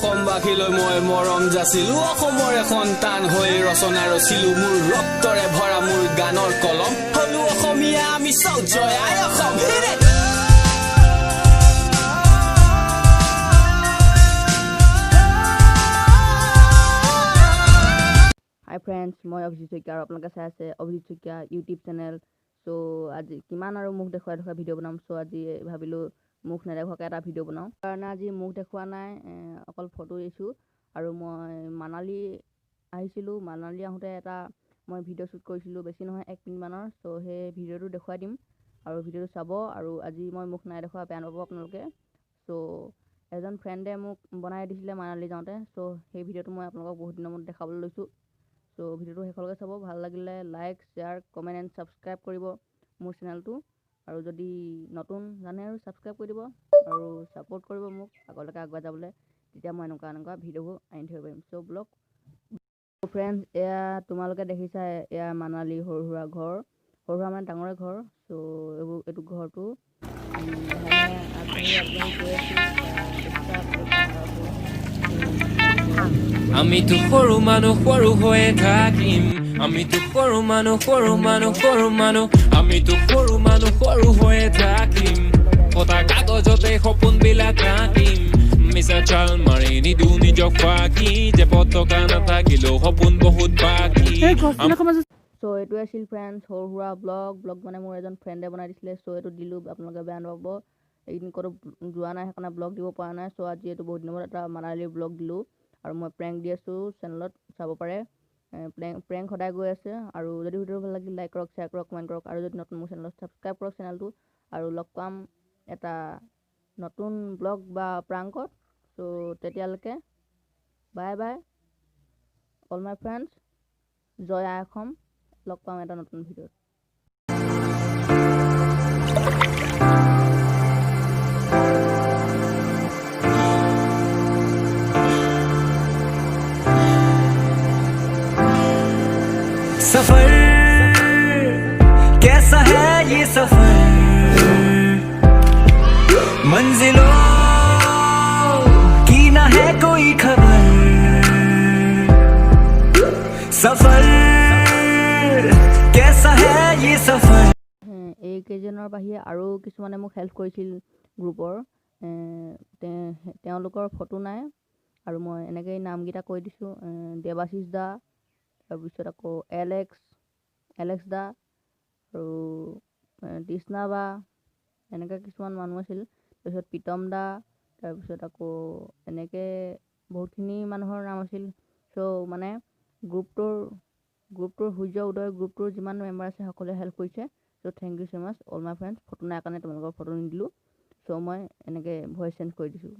অসমবাসীলৈ মই মৰম যাচিলো, অসমৰে সন্তান হৈ ৰচনা ৰচিলো, মোৰ ৰক্তৰে ভৰা মোৰ গানৰ কলম। হলো অসমীয়া আমি চব, জয় আই অসম। হাই ফ্ৰেণ্ডছ, মই অভিজিত শইকীয়া আৰু আপোনালোকে চাই আছে অভিজিত শইকীয়া ইউটিউব চেনেল। চ' আজি কিমান আৰু মুখ দেখুৱাই দেখুৱাই ভিডিঅ' বনাম। চ' আজি ভাবিলোঁ মুখ নেদেখুৱাকৈ এটা ভিডিঅ' বনাওঁ। কাৰণে আজি মুখ দেখুওৱা নাই, অকল ফটো দিছোঁ। আৰু মই মানালী আহিছিলোঁ। মানালী আহোঁতে এটা মই ভিডিঅ' শ্বুট কৰিছিলোঁ, বেছি নহয় 1 মিনিটমানৰ। চ' সেই ভিডিঅ'টো দেখুৱাই দিম আৰু ভিডিঅ'টো চাব। আৰু আজি মই মুখ নাই দেখুওৱা, বেয়া নাপাব আপোনালোকে। চ' এজন ফ্ৰেণ্ডে মোক বনাই দিছিলে মানালী যাওঁতে। চ' সেই ভিডিঅ'টো মই আপোনালোকক বহুত দিনৰ মূৰত দেখাবলৈ লৈছোঁ। চ' ভিডিঅ'টো শেষলৈকে চাব, ভাল লাগিলে like, share, comment and subscribe কৰিব মোৰ চেনেলটো। আৰু যদি নতুন জানে আৰু ছাবস্ক্ৰাইব কৰি দিব আৰু ছাপোৰ্ট কৰিব মোক আগলৈকে আগুৱাই যাবলৈ, তেতিয়া মই এনেকুৱা এনেকুৱা ভিডিঅ'বোৰ আনি থাকিব পাৰিম। চ' ব্লগ ফ্ৰেণ্ডছ, এয়া তোমালোকে দেখিছা, এয়া মানালী সৰু সুৰা ঘৰ, সৰু সুৰা মানে ডাঙৰে ঘৰ। চ' এইবোৰ এইটো ঘৰটো লাহে লাহে আগবাঢ়ি আগবাঢ়ি গৈ আছোঁ। আমিতো সৰু মানুহ, সৰু হৈয়ে থাকিম। আমিতো সৰু মানুহ, সৰু মানুহ, সৰু মানুহ। আমিতো সৰু মানুহ, সৰু হৈয়ে থাকিম। ফটা কাগজতে সপোনবিলাক আঁকিম। মিছা চাল মাৰি নিদো নিজক ফাঁকি, যে পতকা নাথাকিলেও সপোন বহুত বাকী। চ' এইটোৱে আছিল ফ্ৰেণ্ডছ সৰু সুৰা ব্লগ। ব্লগ মানে মোৰ এজন ফ্ৰেণ্ডে বনাই দিছিলে। চ' এইটো দিলোঁ, আপোনালোকে বেয়া নাপাব। এইকেইদিন ক'তো যোৱা নাই, সেইকাৰণে ব্লগ দিব পৰা নাই। চ' আজি এইটো বহুত দিনৰ মূৰত এটা মানালীৰ ব্লগ দিলোঁ। আৰু মই প্ৰেংক দি আছোঁ চেনেলত, চাব পাৰে। প্ৰেংক সদায় গৈ আছে। আৰু যদি ভিডিঅ'টো ভাল লাগিল, লাইক কৰক, শ্বেয়াৰ কৰক, কমেণ্ট কৰক। আৰু যদি নতুন মোৰ চেনেলত, ছাবস্ক্ৰাইব কৰক চেনেলটো। আৰু লগ পাম এটা নতুন ব্লগ বা প্ৰাংকত। চ' তেতিয়ালৈকে bye bye all my friends, Joy I Assam. লগ পাম এটা নতুন ভিডিঅ'ত। सफर कैसा है ये सफर, मंजिलों की ना है कोई खबर। सफर कैसा है ये सफर। এইকেইজনৰ বাহিৰে আৰু কিছুমানে মোক হেল্প কৰিছিল গ্ৰুপৰ, তেওঁলোকৰ ফটো নাই আৰু মই এনেকেই নামকেইটা কৈ দিছোঁ। দেৱাশিষ দা, তাৰপিছত আকৌ এলেক্স, এলেক্স দা আৰু তৃষ্ণা বা, এনেকৈ কিছুমান মানুহ আছিল। তাৰপিছত প্ৰীতম দা, তাৰপিছত আকৌ এনেকৈ বহুতখিনি মানুহৰ নাম আছিল। চ' মানে গ্ৰুপটোৰ সূৰ্য উদয় গ্ৰুপটোৰ যিমান মেম্বাৰ আছে, সকলোৱে হেল্প কৰিছে। So thank you so much all my friends. Photo নাই কাৰণে তোমালোকৰ ফটো নিদিলোঁ। চ' মই এনেকৈ ভইচ চেঞ্জ কৰি দিছোঁ।